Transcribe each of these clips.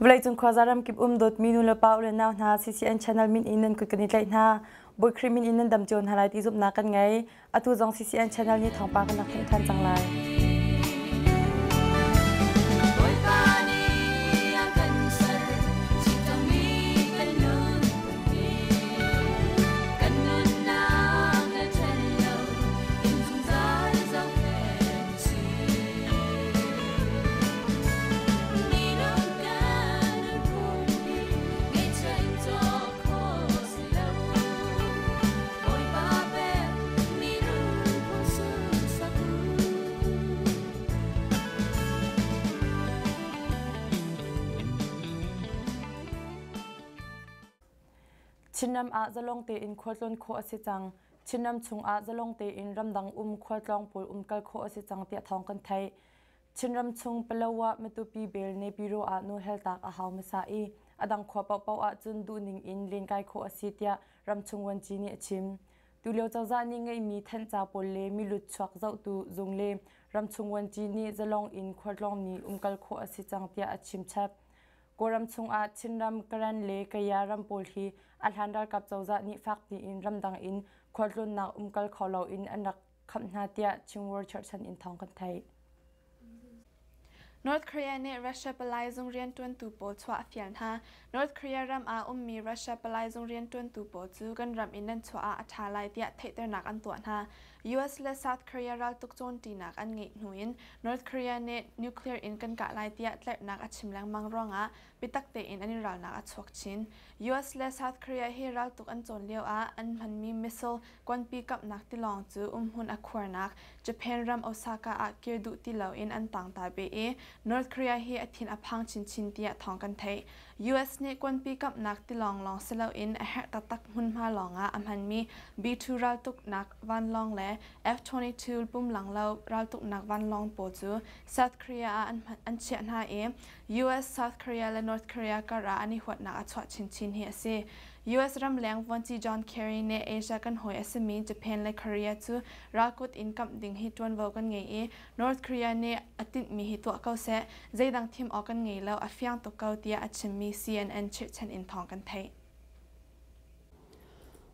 Vawleicung khuaza ramkip um dawtmi nu le pa u le nau hna CCN channel min in nan kut kan i tlaih hna. Bawi Khrih min in nan dam cio hna lai ti zumhnak kan ngei. Atu zong CCN channel nih thawngpang kan rak thanh ṭhan cang lai. Chinram ah zalong tein khualtlawn khawh a si cang. Chinram chungah zalong tein ramdang um khualtlawng pawl umkal khawh a si cang tiah thawng kan theih. Chinram chung Palawa Matupi bel Nepiro ah nawlhaltak a hau hmasa i a dang khua paohpaoh ahcun duhning in lenkai khawh a si tiah ramchung vuanci nih a chim. Tulio cozah nih ngeihmi thanhca pawl le milut chuak zohtu zung le ramchung vuanci nih zalong in khualtlawngmi umkal khawh a si cang tiah a chim chap. Kawlram chungah Chinram, Karen le Kaya ram pawl hi a hlan ralkap cozah nih fakpi in ramdang in khualtlawnnak umkal kho loin an rak khamh hna tiah Chin World cherhchan in thawng kan theih. North Korea nih Russia palai zung rianṭuantu pawl chuah a fial hna. North Korea ram ah ummi Russia palai zung rianṭuantu pawl cu kan ram in nan chuah ah a ṭha lai tiah theihternak an tuah hna. US le South Korea raltuk cawnṭinak an ngeih hnu in North Korea nih nuclear in kan kah lai tiah tlerhnak a chim lengmang ruangah biatak tein an i ralnak a chuak chin. US le South Korea hi raltuk an cawn lio ah an hmanmi missile kuanpi kapnak tilawng cu umhmun a khuarnak Japan ram Osaka ah kir duh ti loin an tangta ve i North Korea hi a thin a phang chinchin tiah thawng kan theih. US nih kuanpi kapnak tilawng lawng si loin a herh taktak hmunhma lawngah a hmanmi B-2 raltuknak vanlawng le F-22 pumlang lo raltuknak vanlawng pawl cu South Korea ah an chiah hna i US, South Korea le North Korea kar ah an i huatnak a chuah chinchin hi a si. US ramleng vuanci John Kerry nih Asia kan hawi a simi Japan le Korea cu ralkut in kamh ding hi ṭuanvo kan ngei i North Korea nih a tinhmi hi tuah ko seh, zeidang thim awk kan ngei lo, a fiang tuk ko tiah a chimmi CNN chirhchan in thawng kan theih.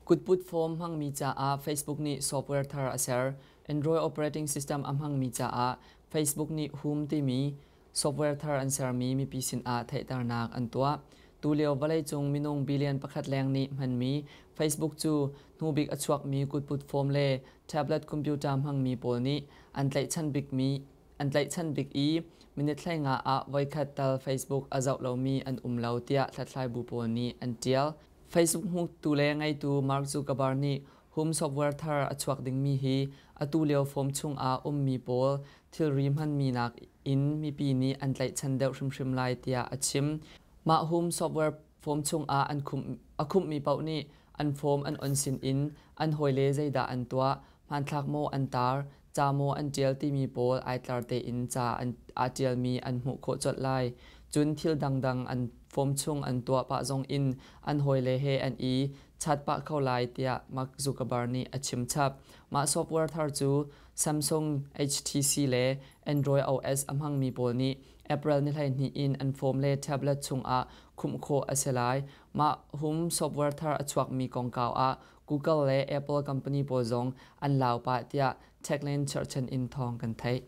Kutput form hmangmi caah Facebook nih software thar a ser. Android operating system a hmangmi caah Facebook nih Hum timi software thar an sermi mipi sinah theihternak an tuah. Tulio vawleicung minung billion pakhat leng nih hmanmi Facebook cu hnubik a chuakmi kutput form le tablet computer hmangmi pawl nih an tlaihchan bikmi an tlaihchan bik i minute 15 ah voikhat tal Facebook a zoh lomi an um lo tiah hlathlaibu pawl nih an ṭial. Facebook hmutu le ngeitu Mark Zuckerberg nih Home software thar a chuak dingmi hi atu lio form chungah ummi pawl thilri hmanmi nak in mipi nih an tlaihchan deuh hrimhrim lai tiah a chim. Mah home software form chungah an khumh, a khumhmi paoh nih an form an on sin in an hawile zeidah an tuah, hmanthlak maw an tar, ca maw an ṭial timi pawl ai tlar tein ca an aa ṭialmi an hmuh khawh colh lai. Cun thil dangdang an form chung an tuah pah zong in an hawile he an i chat pah kho lai tiah Mark Zuckerberg nih a chim chap. Mah software thar cu Samsung, HTC le Android OS a hmangmi pawl nih April ni 12 in an phone le tablet chungah khumh khawh a si lai. Mah hum software thar a chuakmi kongkau ah Google le Apple company pawl zong an lau pah tiah Techland cherhchan in thawng kan theih.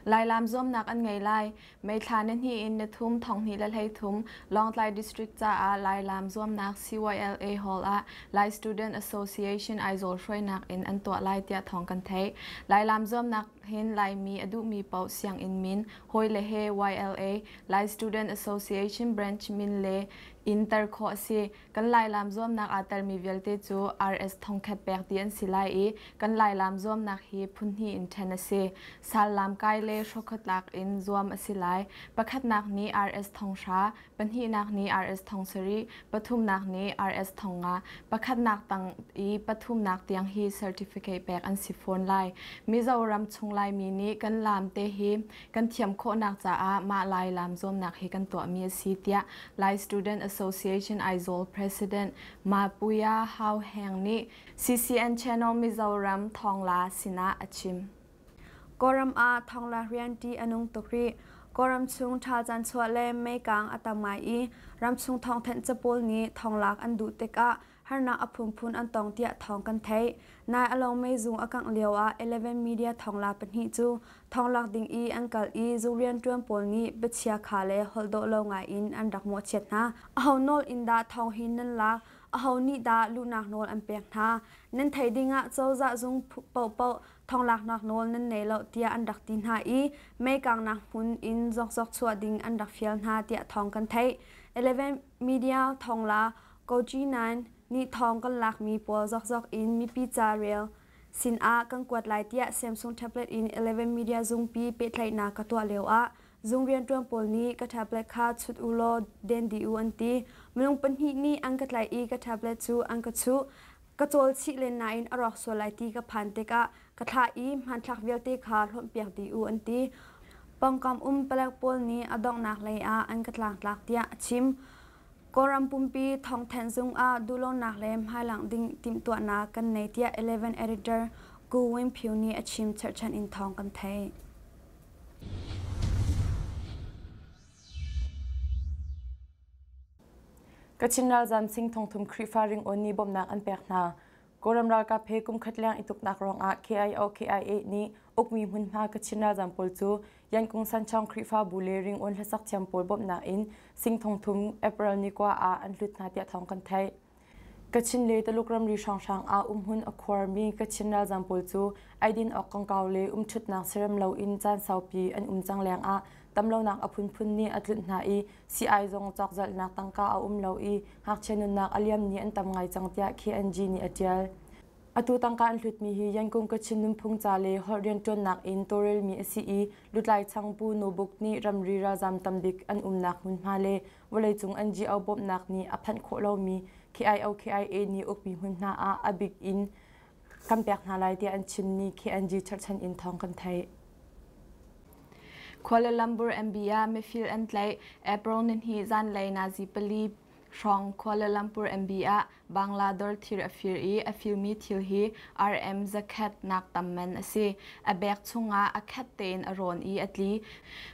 Lailam zuamnak an ngei lai. May thla ni hnih in ni thum thong hnih le hlei thum Lawngtlai District caah Lailam zuamnak CYLA Hall ah Lai Student Association Aizawl hruainak in an tuah lai tiah thawng kan theih. Lailam zuamnak hin Laimi a duhmi paoh sianginn min, hawile he YLA, Lai Student Association branch min le in tar khawh a si. Kan Lailam zuamnak aa telmi vialte cu RS thongkhat pek dih an si lai i kan Lailam zuamnak hi phun hnih in ṭhen a si. Sallam kai le hrawkhatlak in zuam a si lai. Pakhatnak nih RS 1000, pahnihnak nih RS 7000, pathumnak nih RS 5000, pakhatnak tang i pathumnak tiang hi certificate pek an si fawn lai. Mizoram chung Laimi nih kan laam te hi kan thiam khawhnak caah mah Lai laam zuamnak hi kan tuahmi a si tiah Lai Student Association Aizawl President Mapuia Hau Heng nih CCN Channel Mizoram Thawngla sinah a chim. Kawlram ah thongla rian ṭih a nung tuk rih. Kawlram chung ṭhal caan chuah le meikang a tam ngai i ramchung thawngthanhca pawl nih thonglak an duh tikah harnak a phunphun an tong tiah thawng kan theih. Nai along meizung a kangh lio ah Eleven Media thongla pahnih cu thonglak ding i an kal i zung rianṭuan pawl nih biachia kha le holh dawh lo ngai in an rak mawhchiat hna. Aho nawl in dah thawng hi nan lak? Aho nih dah luhnak nawl an pek hna? Nan theih ding ah cozah zung paohpaoh thonglaknak nawl nan nei lo tiah an rak ti hna i meikangnak hmun in zawkzawk chuah ding an rak fial hna tiah thawng kan theih. Eleven Media thongla Kochi 9 nih thawng kan lakmi pawl zawkzawk in mipi ca rel sinah kan kuat lai tiah Samsung tablet in Eleven Media zungpi pehtlaihnak ka tuah lio ah zung rianṭuan pawl nih ka tablet kha chut u law den dih u an ti. Minung pahnih nih an ka tlaih i ka tablet cu an ka chuh. Ka cawl chih len nain a rawk sual lai ti ka phan tikah ka thlah i hmanthlak vialte kha hlonhpiak dih u an ti. Pawngkam um palek pawl nih a donghnak lei ah an ka tlangtlak tiah a chim. Kawlram pumpi thawngthanh zung ah duhlonak le hmailangh ding timhtuahnak kan nei tiah Eleven editor Ku Win Phyu nih a chim cherhchan in thawng kan theih. Kachin ralzam sing thongthum Khrihfa ringawn nih bawmhnak an pek hna. Kawlram ralkap he kumkhat leng i tuknak ruangah KIO KIA nih ukmi hmunhma Kachin ralzam pawl cu Yankung Sanchong Khrihfabu le ringawn hlasak thiam pawl bawmhnak in sing thongthum April ni kua ah an hlut hna tiah thawng kan theih. Kachin le Taluk ramri hrawnghrang ah umhmun a khuarmi Kachin ralzam pawl cu eidin awk kongkau le umṭhutnak siarem loin caan saupi an um cang lengah damlonak a phunphun nih a tlunh hna i sii-ai zong cawkzalhnak tangka a um lo i ngakchia nunnak a liam ni an tam ngai cang tiah KNG nih a ṭial. Atu tangka an hlutmi hi Yangon Kachin nunphung ca le holh rianṭuannak in tawlrelmi a si i lutlai changpu Nobuk nih ramri ralzam tambik an umnak hmunhma le vawleicung NGO bawmhnak nih a phanh khawh lomi KIO KIA nih ukmi hmunhma ah a bik in kan pek hna lai tiah an chimmi KNG cherhchan in thawng kan theih. Kuala Lumpur MB ah mifir an tlaih. April nihnih zanlei nazi pali hrawng Kuala Lumpur MB ah Bangla dawr thir a fir i a firmi thil hi RM zakhat nak tam man a si. A bag chungah a khat tein a rawn i a tli.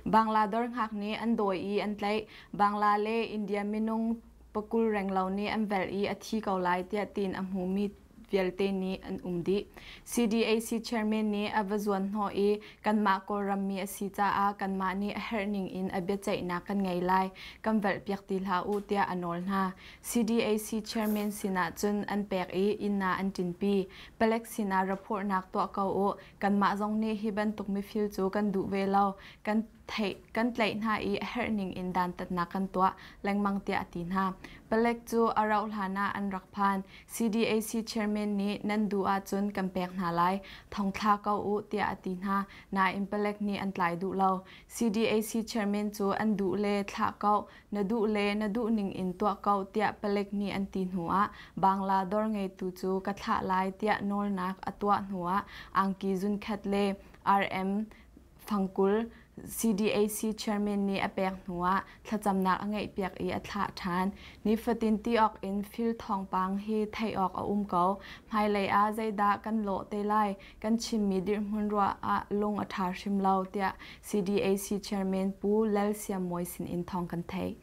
Bangla dawr hngak nih an dawi i an tlaih. Bangla le India minung pakul renglo nih an velh i a thi ko lai tiah tiin a hmumi vialte nih an um dih. CDAC chairman nih a va zuan hnawh i kanmah Kawlram mi a si caah kanmah nih a herh ning in a biaceihnak kan ngei lai, kan velhpiak ti hlah u tiah a nawl hna. CDAC chairman sinah cun an pek i inn ah an ṭinpi. Palek sinah raphawrhnak tuah ko u, kanmah zong nih hi bantuk mifil cu kan duh ve lo, kan theih kan tlaih hna i a herh ning in dantatnak kan tuah lengmang tiah a ti hna. Palek cu a rauh hlan ah an rak phan. CDAC chairman nih nan duh ahcun kan pek hna lai, thongthla ko u tiah a ti hna. Nain palek nih an tlai duh lo. CDAC chairman cu an duh le thlah ko, na duh le na duh ning in tuah ko tiah palek nih an ti hnu ah Bangla dawr ngeitu cu ka thlah lai tiah nawlnak a tuah hnu ah angki zunkhat le RM fangkul CDAC chairman nih a pek hnuah thlacamnak a ngeihpiak i a thlah ṭhan. Nifatin ti awk in fil thawngpang hi theih awk a um ko. Hmailei ah zeidah kan lawh te lai? Kan chimmi dirhmun ruah ah lung a ṭha hrim lo, tiah CDAC chairman Pu Lal Siam Mawi sinin thawng kan theih.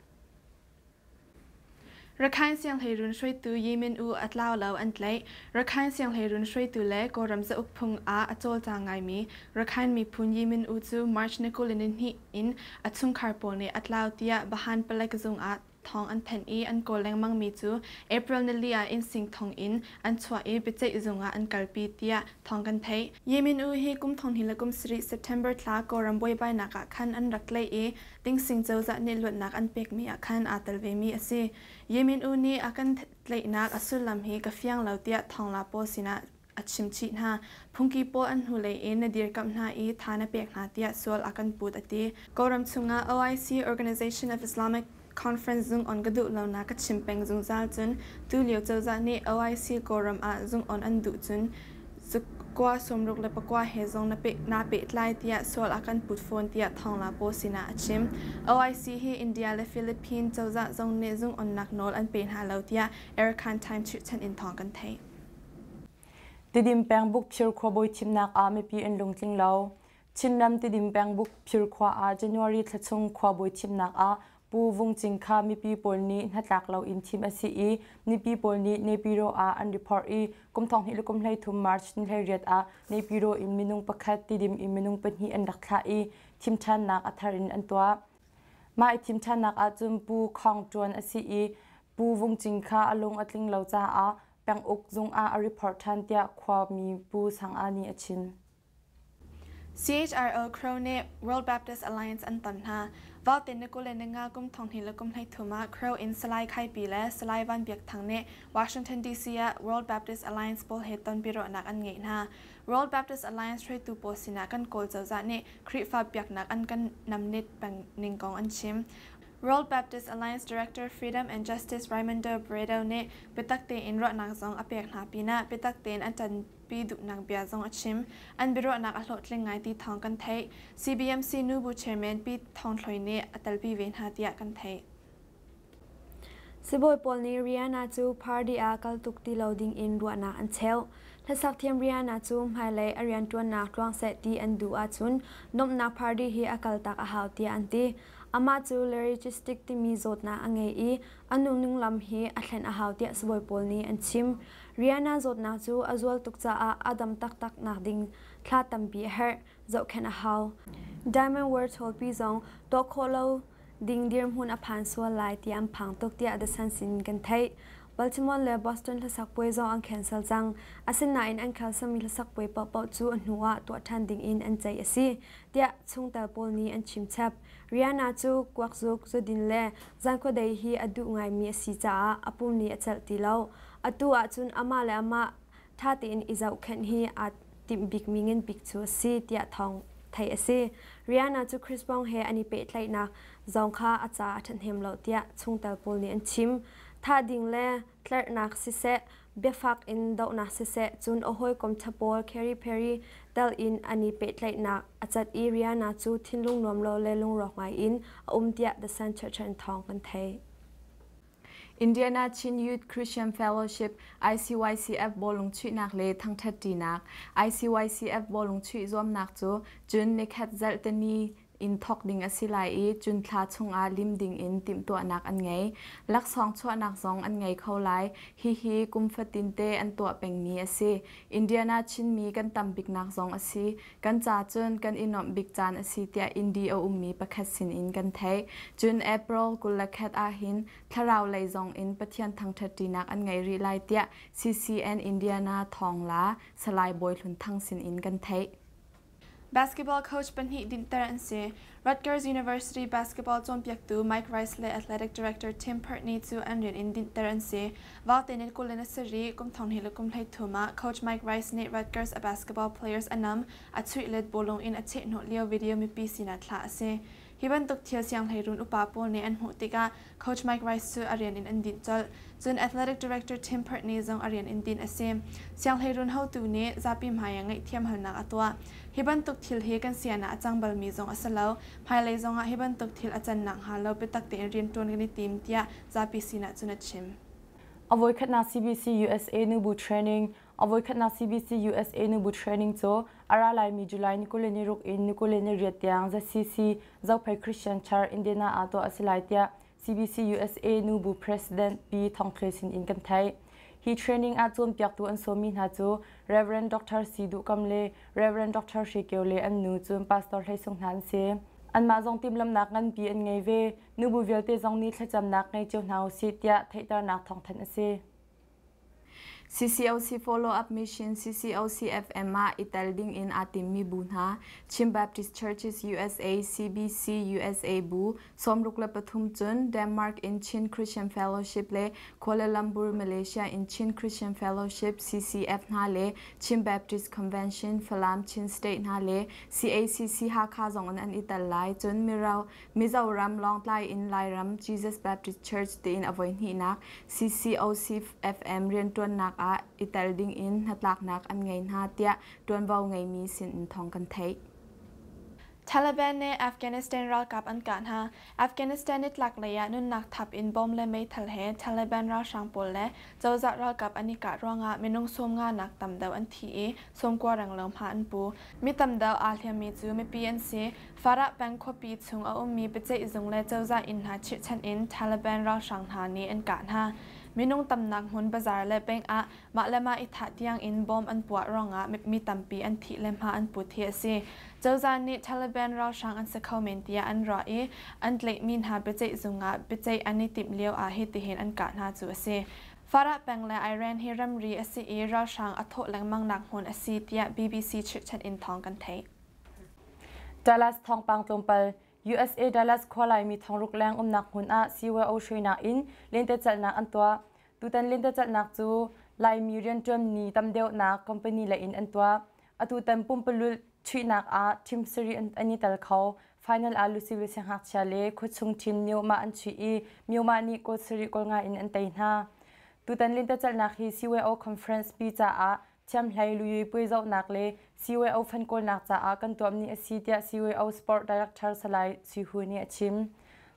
Rakhine sianghleirun hruaitu Yemen U a tlau lo an tlaih. Rakhine sianghleirun hruaitu le Kawlram zauk phung ah a cawlcang ngaimi Rakhine miphun Yemen U cu March ni 22 in a chungkhar pawl nih a tlau tiah Bahan palek zung ah thawng an thanh i an kawl lengmangmi cu April nili ah innsing thong in an chuah i biaceih zung ah an kalpi tiah thawng kan theih. Yemen U hi kum thong hnih le kum sarih September thla Kawlram buaibainak ah khan an rak tlaih i Tingsing cozah nih luatnak an pekmi ah khan aa tel vemi a si. Yemin U nih a kan tlaihnak a sullam hi ka fiang lo tiah thawngla pawl sinah a chim chih hna. Phungki pawl an hnulei in na dirkamh hna i tha na pek hna tiah sual a kan put a ti. Kawlram chungah OIC Organization of Islamic Conference zung on ka duh lonak ka chim peng zungzal cun tulio cozah nih OIC Kawlram ah zung on an duh cun Zakua 69 he zong naa pehtlai tiah sual a kan put fawn tiah thawngla pawl sinah a chim. OIC hi India le Philippine cozah zong nih zung onnak nawl an pe hna lo tiah Arakan Time chirhchan in thawng kan theih. Tidim peng Bukphir khuabawi thimnak ah mipi an lungtling lo. Chinram Tidim peng Bukphir khua ah January thla chung khuabawi thimnak ah Pu Vung Cing kha mipi pawl nih hnatlak loin thim a si i mipi pawl nih Naypyidaw ah an report i kum 2023 March ni 18 ah Naypyidaw in minung pakhat, Tidim in minung pahnih an rak thlah i thim ṭhannak a thar in an tuah. Mah i thim ṭhannak ahcun Pu Khawng Ṭuan a si i Pu Vung Cing kha a lung a tling lo caah penguk zung ah a report ṭhan tiah khuami Pu Sang A nih a chim. CHRO Crow nih World Baptist Alliance an ton hna. Vaute ni 25 kum 20 le kum 33 ah Crow in Salai Khaipi le Salai Van Biak Thang nih Washington DC ah World Baptist Alliance pawl he tonbiaruahnak an ngeih hna. World Baptist Alliance hruaitu pawl sinah kan Kawl cozah nih Khrihfa biaknak an kan namnit peng ning kong an chim. World Baptist Alliance Director Freedom and Justice Raimundo Bredo nih biatak tein ruahnak zong a pek hna pinah biatak tein an ṭanpi duhnak bia zong a chim. An biaruahnak a hlawhtling ngai ti thawng kan theih. CBMC nubu chairman Pi Thawng Thloi nih a telpi ve hna tiah kan theih. Sibawi pawl nih Rihanna cu party ah kal tuk ti lo dingin ruahnak an cheuh. Hlasakthiam Rihanna cu hmailei a rianṭuannak tluang seh ti an duh ahcun nuamhnak party hi a kaltak a hau tiah an ti. Amah cu laryngistic timi zawtnak a ngei i a nunning lam hi a thlen a hau tiah sibawi pawl nih an chim. Rihanna zawtnak cu a zual tuk caah a dam taktak nakding thla tampi a herh, zohkhenh a hau. Diamond World Hall-pi zong tuah khawh lo ding dirhmun a phan sual lai ti an phang tuk tiah The Sun sin kan theih. Baltimore le Boston hlasak puai zong an cancel cang. Asinain an cancel hlasak puai paohpaoh cu a hnu ah tuah ṭhan ding in an ceih a si, tiah chungtel pawl nih an chim chap. Rihanna cu kuakzuk, zudin le zankhuadei hi a duh ngaimi a si caah a pum nih a celh ti lo. Atu ahcun amah le amah ṭha tein i zohkhenh hi aa timh bikmi ngan bik cu a si tiah thawng theih a si. Rihanna cu Chris Brown he an i pehtlaihnak zong kha a ca a ṭhahnem lo tiah chungtel pawl nih an chim. Thah ding le tlerhnak siseh, biafak in dohnak siseh, cun a hawikom ṭha pawl Katy Perry tel in an i pehtlaihnak a cat i Rihanna cu thinlung nuam lo le lungrawk ngai in a um tiah The Sun Church thawng kan theih. Indiana Chin Youth Christian Fellowship ICYCF bawlung chuihnak le thangṭhatṭinak ICYCF bawlung chuih zuamnak cu cun nikhat zarhteni in thawk ding a si lai i cun thla chungah lim ding in timhtuahnak an ngei. Laksawng chuahnak zong an ngei kho lai. Hihi kum fatin te an tuah pengmi a si. Indiana Chinmi kan tam biknak zong a si. Kan ca cun kan i nuamh bik caan a si tiah Indi a ummi pakhat sinin kan theih. Cun April 21 ahhin thlarau lei zong in Pathian thangṭhatṭinak an ngei rih lai tiah CCN Indiana Thawngla Salai Bawi Hlun Thang sinin kan theih. Basketball coach pahnih dinhter an si. Rutgers University basketball cawnpiaktu Mike Rice le athletic director Tim Pertney cu an rian in dinhter an si. Vaute nih 27 kum 20 le kum 33 ah coach Mike Rice nih Rutgers a basketball players a nam, a chuih let bawlung in a chehhnawh lio video mipi sinah thlah a si. Hi bantuk thil sianghleirun upa pawl nih an hmuh tikah coach Mike Rice cu a rian in an dinh colh. Cun athletic director Tim Pertney zong a rian in dinh a si. Sianghleirun hotu nih zapi hmai ah ngaihthiam halnak a tuah. Hi bantuk thil hi kan sian ah a cang balmi zong a si lo. Hmailei zongah hi bantuk thil a can nakhnga lo biatak tein rianṭuan kan i tim tiah zapi sinah cun a chim. A voikhatnak CBC USA nubu training A voikhatnak CBC USA nubu training cu a ra laimi July ni 26 in ni 28 tiang ZCC Zophei Christian Church Indiana ah tuah a si lai tiah CBC USA nubu President Pi Thawng Thluai sin in kan theih. Hi training ah cawnpiaktu an sawmmi hna cu Rev. Dr. Si Duh Kam le Rev. Dr. Hre Kio le an nu cun Pastor Hlei Sung hna an si. Anmah zong timhlamhnak nganpi an ngei ve. Nubu vialte zong nih thlacamnak ngei cio hna usih tiah theihternak thawngthanh a si. CCOC Follow-up Mission CCOCFM ah i tel ding in aa timmi bu hna Chin Baptist Churches USA CBC USA bu 63 cun Denmark in Chin Christian Fellowship le Kuala Lumpur Malaysia in Chin Christian Fellowship CCF hna le Chin Baptist Convention Falam Chin State hna le CACC Hakha zong in an i tel lai. Cun Mizoram Lawngtlai in Lairam Jesus Baptist Church tiin a voihnihnak CCOCFM rianṭuannak ah i tel ding in hnatlaknak an ngei hna tiah ṭuanvo ngeimi sin in thawng kan theih. Taliban nih Afghanistan ralkap an kah hna. Afghanistan nitlaklei ah nunnak thap in bom le meithal he Taliban ralhrang pawl le cozah ralkap an i kah ruangah minung 50 nak tam deuh an thi i 90 renglo hma an pu. Mi tam deuh aa hliammi cu mipi an si. Farah peng khuapi chung a ummi biaceihzung le cozah inn hna chirhchan in Taliban ralhrang hna nih an kah hna. Minung tamnak hmun bazar le bank ah mah le mah i thah tiang in bom an puah ruangah mi tampi an thih le hma an put hi a si. Cozah nih Taliban ralhrang an si kho men tiah an ruah i an tlaihmi hna biaceihzung ah biaceih an i timh lio ah hitihin an kah hna cu a si. Farah peng le Iran hi ramri a si i ralhrang a thawh lengmang nak hmun a si tiah BBC chirhchan in thawng kan theih. Dallas thawngpang tlawmpal. USA Dallas khua Laimi 600 leng umnak hmun ah CYO hruainak in lentecelhnak an tuah. Tutan lentecelhnak cu Laimi rianṭuan ni tam deuhnak company lei in an tuah. Atutan pumpululh chuihnak ah team sarih an i tel kho. Final ah Lucille siangngakchia le khuachung team Myoma an chuih i Myoma nih goal sarih goal nga in an tei hna. Tutan lentecelhnak hi CYO conference pi caah thiamhlei Luyui Pui zohnak le CYO fan kawlnak caah kan tuahmi a si tiah CYO Sport Director Salai Sui Hu nih a chim.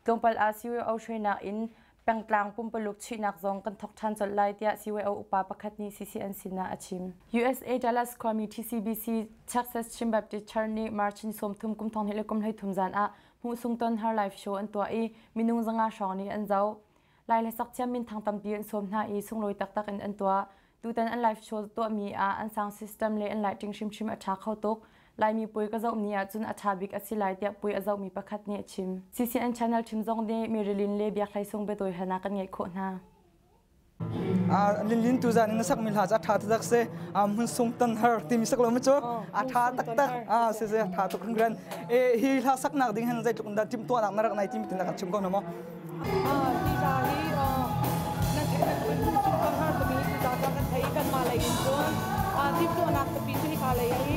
Tlawmpal ah CYO hruainak in pengtlang pumpaluk chuihnak zong kan thawk ṭhan colh lai tiah CYO upa pakhat nih CCN sinah a chim. USA Dallas khuami TCBC Texas Chin Baptist Church nih March ni 30 kum 2023 zan ah hmuhsung ton her live show an tuah i minung 500 hrawng nih an zoh. Lai hlasak thiam minthang tampi an sawm hna i sunglawi taktak in an tuah. Tutan an live show tuahmi ah an sound system le an lighting hrimhrim a ṭha kho tuk. Laimi puai ka zohmi ahcun a ṭha bik a si lai tiah puai a zohmi pakhat nih a chim. CCN channel ṭhim zong nih Marilyn le Biak Hlei Sung biatawi halnak kan ngeih khawh hna. Lin tu zan in sak mi hla cu a ṭha taktak si. Hmun sung tan har timi sak lo mu cu a ṭha taktak. Si si a ṭha tuk hringhran. Hi hla saknak ding hin zeitluk in dah timhtuahnak na rak nei timi tin na kan chim ko na maw? Hi hla hi nan theih bantukin hmun sung tan har timi hi tuta ca kan thei i kanmah lei in cun timhtuahnak tapi cu hika lei hi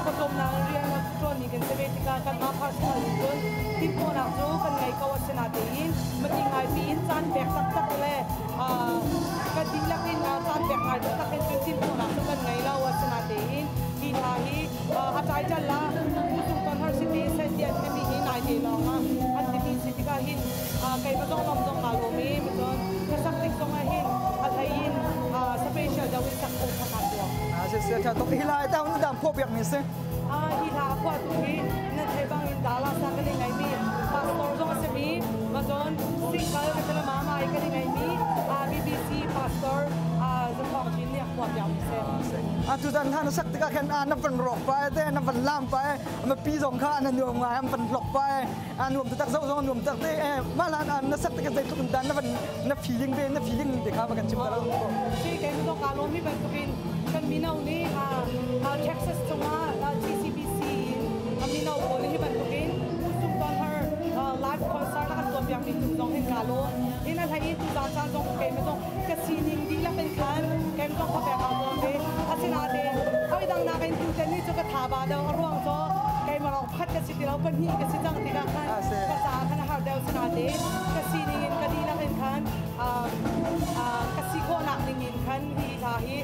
pawcawmnak in rian a ṭuanmi kan si ve tikah kanmah personal in cun timhtuahnak cu kan ngei ko. Asinain mati ngaipi in caan pek taktak le kan dihlak in caan pek ngai taktak in cun timhtuahnak cu kan ngei lo. Asinain hi hna hi a title ah Hmuhsung Ton Har City seh tiah an timi hi nai te lawng ah an timi si tikah hin keimah zong lawm zong kaa lawm i cun ka sak tik zong ah hin a hlei in special deuh in sak phung kha kaa tuah. Si tha tuk. Hi lai ta un dam phuah piak mi si. Hi hla a phuahtu hi nan theih bang in Dallas ah kan i ngeimi pastor zong a simi macun singkal ka tala mama i kan i ngeimi BBC pastor Zathawng Chin nih a phuah piak mi si. Atu zan hna na sak tikah khan na van rawk pa te na van lam pa ma pi zong kha na nuam ngai am van hlok pa a nuam taktak zoh zong nuam tak te mah lan na sak tikah zeitluk in dan na van na feeling ve na feeling te kha va kan chim ta lo. Si kei zong kaa lawm mi bantukin kan mino nih Texas chungah TCBC in mino pawl hi bantukin sung ton har live concert a kan tuah piak mi cung zong hin kaa lawm. In a hlei in tuzaan caan zong keimah zong ka sining dihlak in khan keimah zong thapek aa zuam ve. Asinain hawi dang nakin tutan ni cu ka tha ba deuh, a ruang cu keimah lawng pakhat ka si ti lo, pahnih ka si cang tikah khan ka caah khan a har deuh. Sinain ka sining in ka dihlak in khan ka si khawhnak ning in khan hi hla hi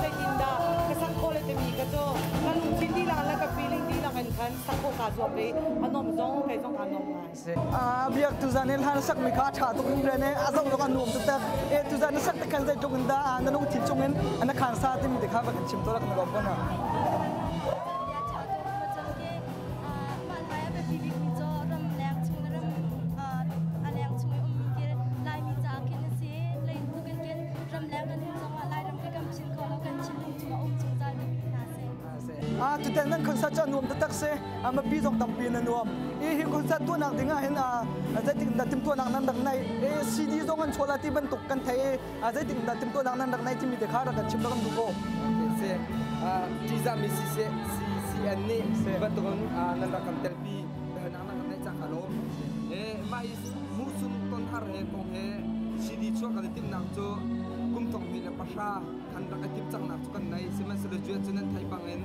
zeitindah ka sak khawh le timi ka cu ka lungthin dihlak le ka feeling dihlak in khan sak khawh kaa zuam i a nuam zong kei zong kaa nuam ngai. Biak tuzan hin hlan sak mi kha a ṭha tuk in ren a zoh zong a nuam tuk tak. E tuzan na sak te khan zeitluk in dah na lungthin chung in na khan sa timi te kha va kan chim to rak na lawm ko na. Tutan nan concert cu a nuam taktak si. Ma pi zong tampi na nuam. I hi concert tuahnak ding ah hin zeitik dah timtuahnak nan rak nei? CD zong an chuah la ti bantuk kan thei i zeitik dah timtuahnak nan rak nei timi te kha rak kan chim rak kan duh ko. Si Tiza mi CCN nih bantukin nan rak kan telpi nak nan kan neih cak lawm. Mah hi muhsum ton har he kong he CD chuah kan i timnak cu kum 2010 kan rak i timh cangnak cu kan nei. Sihmanhsehlaw cu cu nan theih bangin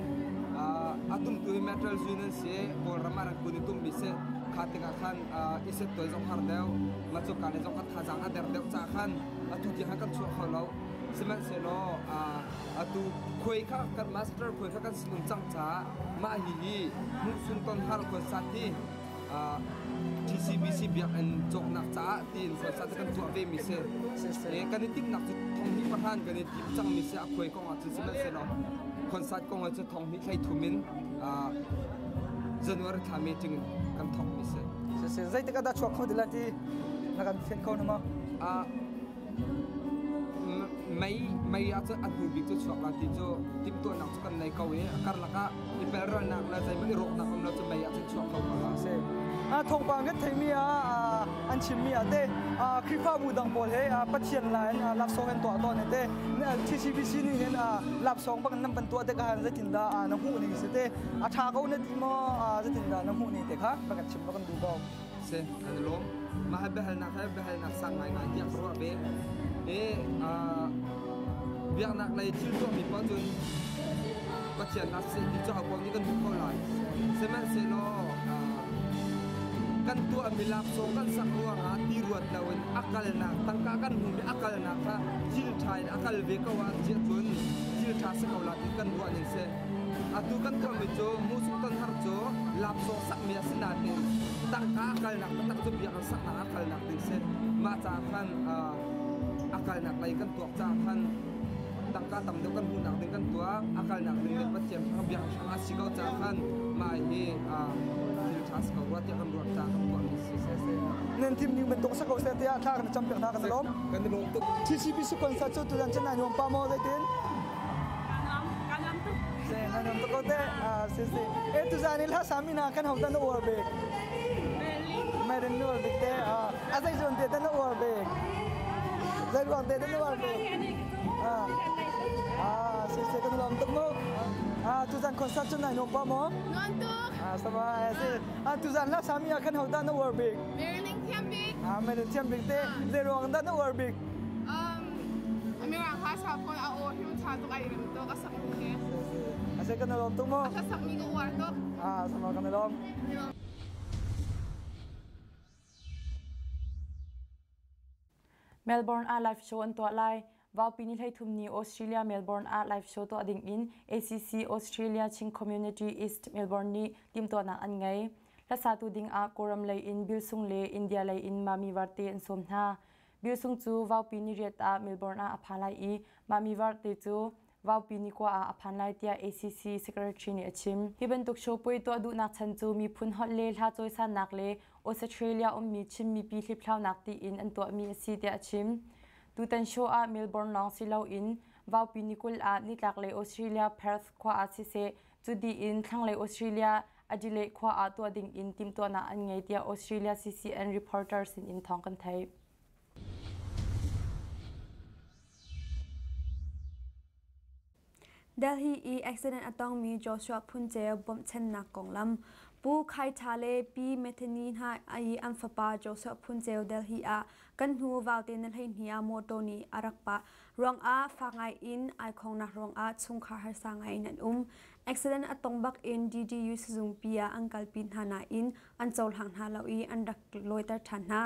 a tumtu hi metal zun an si, Kawlram ah rak kun i tummi si. Kha tikah khan i set tuai zong har deuh, ma cu ka le zong kan thazaang a der deuh caah khan atu tiang khan kan chuah kho lo. Sihmanhsehlaw atu khuai kha kan master khuai kha kan sinum cang caah mah hihi hmuhsun ton har concert hi TCBC biakinn cawknak caah tiin concert kan tuah ve mi si. Kan i timhnak cu thonghnih pahran kan i tim cang mi si a khuai kong ah cun sihmanhsehlaw concert kong ah cun thonghnih hlei thum in January thla meeting in kan thawk mi si. Zeitik ah dah chuak kho ti la ti na kan fian kho na ma? Mei mei ah cun a hnu bik cu chuak la ti cu timhtuahnak cu kan nei ko i a karlak ah i pelralnak le zeimah i rawknak um lo cu mei ah cun chuak kho ko la. Si. Thawngpang kan theimi ah an chimmi ah te Khrihfabu dang pawl he Pathian la in laksawng an tuah tawn te TCBC nih hin laksawng bak nan ban tuah tikah zeitindah na hmuh ning si te a tha ko na ti maw zeitindah na hmuh ning te kha rak kan chim rak kan duh ko. Si an lawm. Mah biahalnak he biahalnak sang ngaingai tiah ka ruah ve. E biaknak lei thil tuahmi paoh cun Pathian ah siseh ti cu aho nih kan duh ko lai. Sihmanhsehlaw kan tuahmi laksawng kan sak ruangah ti ruat loin a kalnak tangka kan hmuhmi a kalnak kha thil ṭha in a kal ve ko ah ciah cun thil ṭha si ko la ti kan ruah ning si. Atu kan tuahmi cu musuk tonhar cu laksawng sakmi a si nain tangka a kalnak taktak cu biakinn saknak a kalnak ding si. Mah caah khan a kalnak lei kan tuak caah khan tangka tam deuh kan hmuhnak ding kan tuak. A kalnak ding le Pathian hrang biakinn hrang a si ko caah khan mah hi thil ṭha si ko rua tiah kan ruah caah kan tuahmi si. Nan thim ning bantuk sa ko seh tiah thla kan cam piak hna kan lawm. Kan i lawm tuk. TCBC concert cu tuzan cun nai nuam pa maw zeitin? Se na nuam tuk ko te. Si si. E tuzan i hla sami na kan hau na uar bik. Merin na uar bik te. A zei zawn te na uar bik. Zei ruang te na uar bik. Ah si si kan lawm tuk mu. Ah tuzan concert cu nai nuam pa maw? Nuam tuk. Ah sama si. Ah tuzan hla sami ah kan hau na uar bik. Marilyn thiam bik. Ah Marilyn thiam bik te. Zei ruang dah na uar bik? Mirang hla sa phone a aw him tha tuk ai rem tuk a sak mi he. A se kan lawm tuk mu. A sak mi ka uar tuk. Ah sama kan lawm. Melbourne ah live show an tuah lai. Vaupi ni 13 ni Australia Melbourne ah live show tuah ding in ACC Australia Chin Community East Melbourne nih timhtuahnak an ngei. Hlasatu ding ah Kawlram lei in Bill Sung le India lei in Mami Varte an sawm hna. Bill Sung cu Vaupi ni riat ah Melbourne ah a phan lai i Mami Varte cu Vaupi ni kua ah a phan lai tiah ACC secretary nih a chim. Hi bantuk show puai tuah duhnak chan cu miphun holh le hla cawisannak le Australia ummi Chin mipi hliphlaunak tiin an tuahmi a si tiah a chim. Tutan show ah Melbourne lawng si loin Vaupi ni 20 ah nitlaklei Australia Perth khua ah siseh cu dih in thlanglei Australia Adelaide khua ah tuah ding in timhtuahnak an ngei tiah Australia CCN reporter sinin thawng kan theih. Delhi i accident a tongmi Joshua Phunceu bawmhchannak konglam Pu Khai Tha le Pi Metheny hna i an fapa Joshua Phunceu Delhi ah kan hnu vaute na hleihnih ah motor nih a rak pah ruangah fak ngai in ai khongnak ruangah chungkhar harsa ngai in an um. Accident a tong bak in DDU sizungpi ah an kalpi hna nain an cohlang hna lo i an rak lawiter ṭhan hna.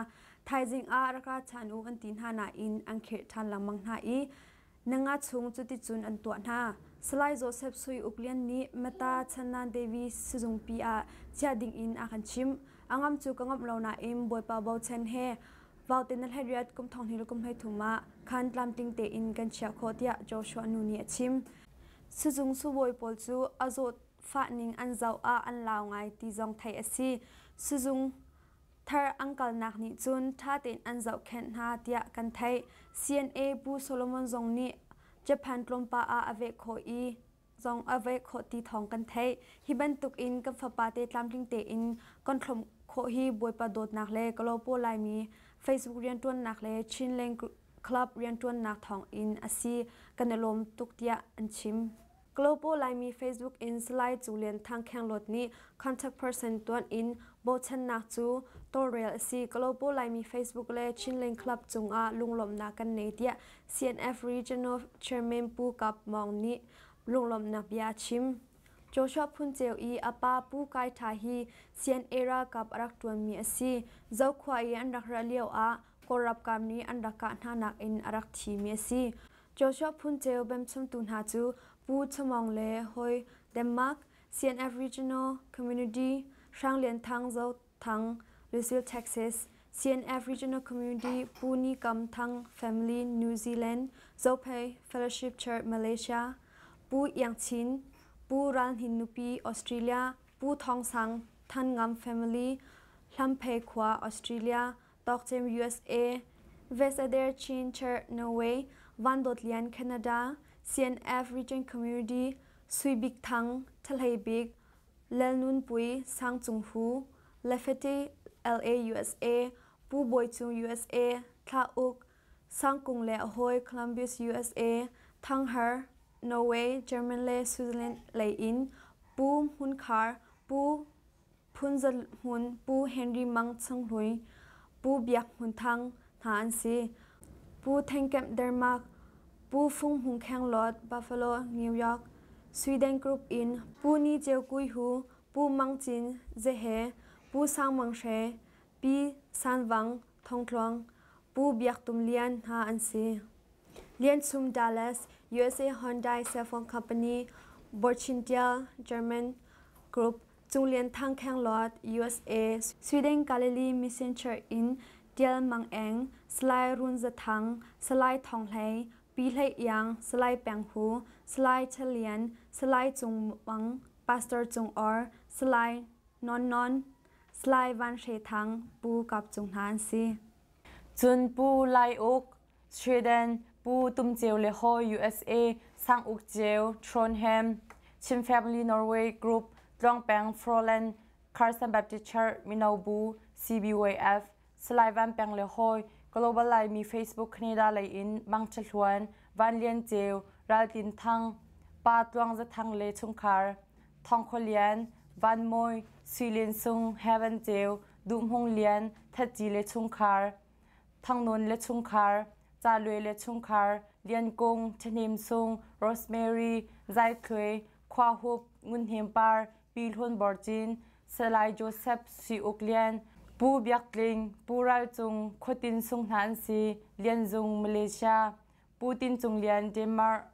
Thaizing ah rak ra ṭhan u an ti hna nain an khirh ṭhan lengmang hna i nanga chung cuticun an tuah hna. Salai Joseph Sui Uk Lian nih Mata Channan Devi sizungpi ah chiah ding in a kan chimh. A ngam cu ka ngamh lo nain Bawipa bochan he vaute na hlei kum thong hnih le kum 33 ah khan tlamtling tein kan chiah khawh tiah Joshua nu nih a chim. Sizung subawi pawl cu a zawtfah ning an zoh ah an lau ngai ti zong theih a si. Sizung thar an kalnak nih cun ṭha tein an zohkhenh hna tiah kan theih. CNA Pu Solomon zong nih Japan tlawmpal ah a veh khawh i zong a veh khawh ti thawng kan theih. Hi bantuk in kan fapa te tlamtling tein kan thlawm khawh hi Bawipa dawtnak le Kalopaw Laimi Facebook rianṭuannak le Chinland Club rianṭuannak thawng in a si. Kan i lawm tuk tiah an chim. Global Laimi Facebook in Salai Cu Lian Thang Khenglawt nih contact person tuan in bochannak cu tawlrel a si. Global Laimi Facebook le Chinland Club cungah lunglawmhnak kan nei tiah CNF Regional Chairman Pu Kap Mawng nih lunglawmhnak bia a chim. Joshua Phunceu i a pa Pu Kai Tha hi CNA ralkap a rak ṭuanmi a si. Zokhua i an rak ra lio ah Kawlrap kam nih an rak kah hna nakin a rak thimi a si. Joshua Phun Ceu bemchungtu hna cu Pu Chumong le Hoi Denmark, CNF Regional Community, Hrang Lian Thang Zo Thang, Louisville, Texas, CNF Regional Community, Pu Ni Kam Thang Family, New Zealand, Zophei Fellowship Church, Malaysia, Pu Iang Chin, Pu Ral Hnin Nupi, Australia, Pu Thong Sang, Than Ngam Family, Hlamphei Khua, Australia, Tokchem, USA, Vesader Chin Church, Norway, Van Dawt Lian, Canada, CNF Region Community, Sui Bik Thang, Thalhei Bik, Lal Nun Pui, Sang Cung Hu, Lafayette, LA, USA, Pu Bawi Cung, USA, Thla Uk, Sang Kung le a hawi Columbus, USA, Thang Har, Norway, German le Switzerland lei in Pu Hmun Khar, Pu Phun Za Hmun, Pu Henry Mang Chang Hlui, Pu Biak Hmun Thang hna an si. Pu Thengkemh Denmark, Pu Fung Hmung Kheng Lot, Buffalo, New York, Sweden Group in Pu Ni Ceu Kui Hu, Pu Mang Cin Zehe, Pu Sang Mang Hre, Pi San Vang Thong Tluang, Pu Biak Tum Lian hna an si. Lian Chum Dallas, USA Hyundai Cell Phone Company, Borchintia, German Group, Cung Lian Thang Kheng Lot, USA, Sweden Galilee Mission Church in Tial Mang Eng, Salai Run Za Thang, Salai Thong Hlei, Pi Hlei Iang, Salai Peng Hu, Salai Cha Lian, Salai Cung Mang, Pastor Cung Or, Salai Non Non, Salai Van Hre Thang, Pu Kap Cung hna an si. Cun Pu Lai Uk, Sweden, Pu Tum Ceu le Hawi USA, Sang Uk Ceu, Trondheim, Chin Family Norway Group, Tluang Peng, Froland, Carson Baptist Church, Mino Bu, CBYF, Salai Van Peng le Hawi, Global Laimi Facebook Canada lei in Mang Ṭha Hluan, Van Lian Ceu, Ral Tin Thang, Pa Tluang Za Thang le chungkhar, Thawng Khaw Lian, Van Mawi, Sui Lian Sung, Heaven Ceu, Duh Hmung Lian, That Ci le chungkhar, Thang Nawn le chungkhar, Ca Luai le chungkhar, Lian Kung, Ṭhahnem Sung, Rosemary, Zai Thluai, Khua Hup, Ngun Hnem Par, Pi Hlawn Bor Cin, Salai Joseph Sui Uk Lian, Pu Biak Tling, Pu Ral Cung, Khuatin Sung hna an si, Lian Zung, Malaysia, Pu Tin Cung Lian, Denmark,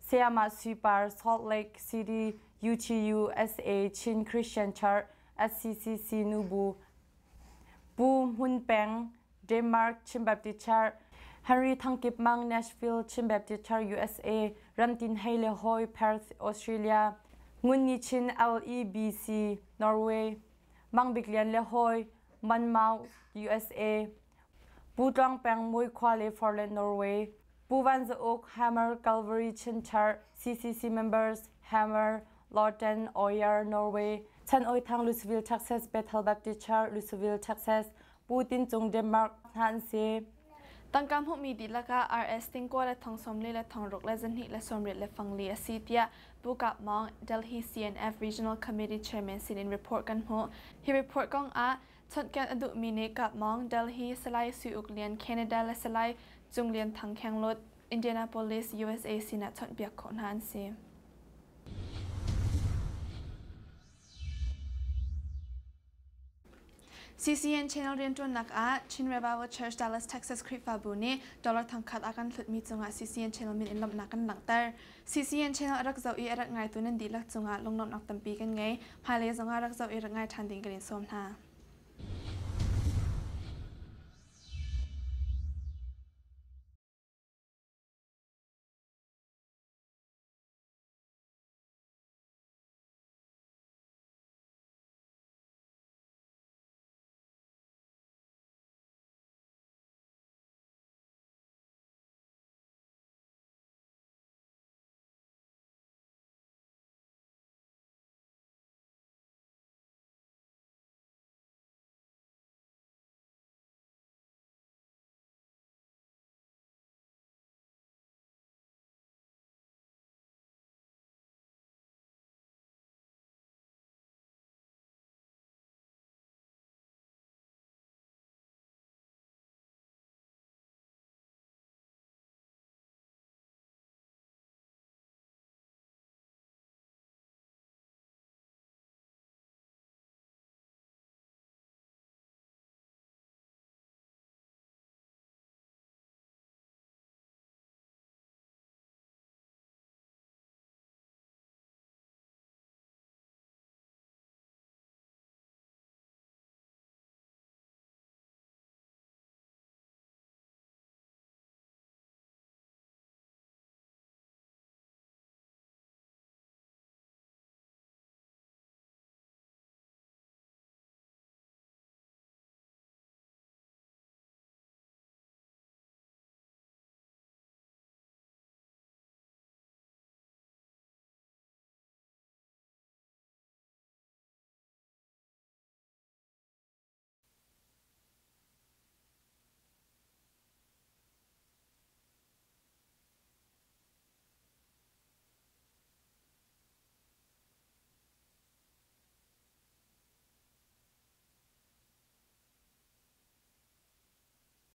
Sayamah Sui Par, Salt Lake City, UTU, SA, Chin Christian Church, SCCC Nubu, Pu Hmun Peng, Denmark Chin Baptist Church, Henry Thangkip Mang, Nashville Chin Baptist Church, USA, Ramtin Hei le Hoi, Perth, Australia, Ngun Ni Chin LEBC, Norway, Mang Bik Lian le Hoi, Monmouth, USA, Pu Tluang Peng Mui Khua le Forland, Norway, Pu Van Za Uk, Hammer Calvary Chin Church, CCC members, Hammer, Lawton, Oyer, Norway, Chan Oi Thang, Louisville, Texas, Bethel Baptist Church, Louisville, Texas, Pu Tin Cung, Denmark, hna an si. Tangka hmuhmi dihlak ah RS tingkua le thong 40 le thong ruk le zahnih le 80 le fangli a si tiah Pu Kap Mawng, Delhi CNF Regional Committee Chairman sinin report kan hmuh. Hi report kong ah chawnhkianh a duhmi nih Kap Mawng, Delhi, Salai Sui Uk Lian, Canada le Salai Cung Lian Thang Khenglut, Indianapolis, USA sinah chawnhbiak khawh hna an si. CCN channel rianṭuannak ah Chin Revival Church Dallas, Texas Khrihfabu nih dollar thongkhat a kan hlutmi cungah CCN channel min in lawmhnak kan langhter. CCN channel a rak zoh i a rak ngaitu nan dihlak cungah lunglawmhnak tampi kan ngei. Hmailei zongah rak zoh i rak ngai ṭhan ding kan in sawm hna.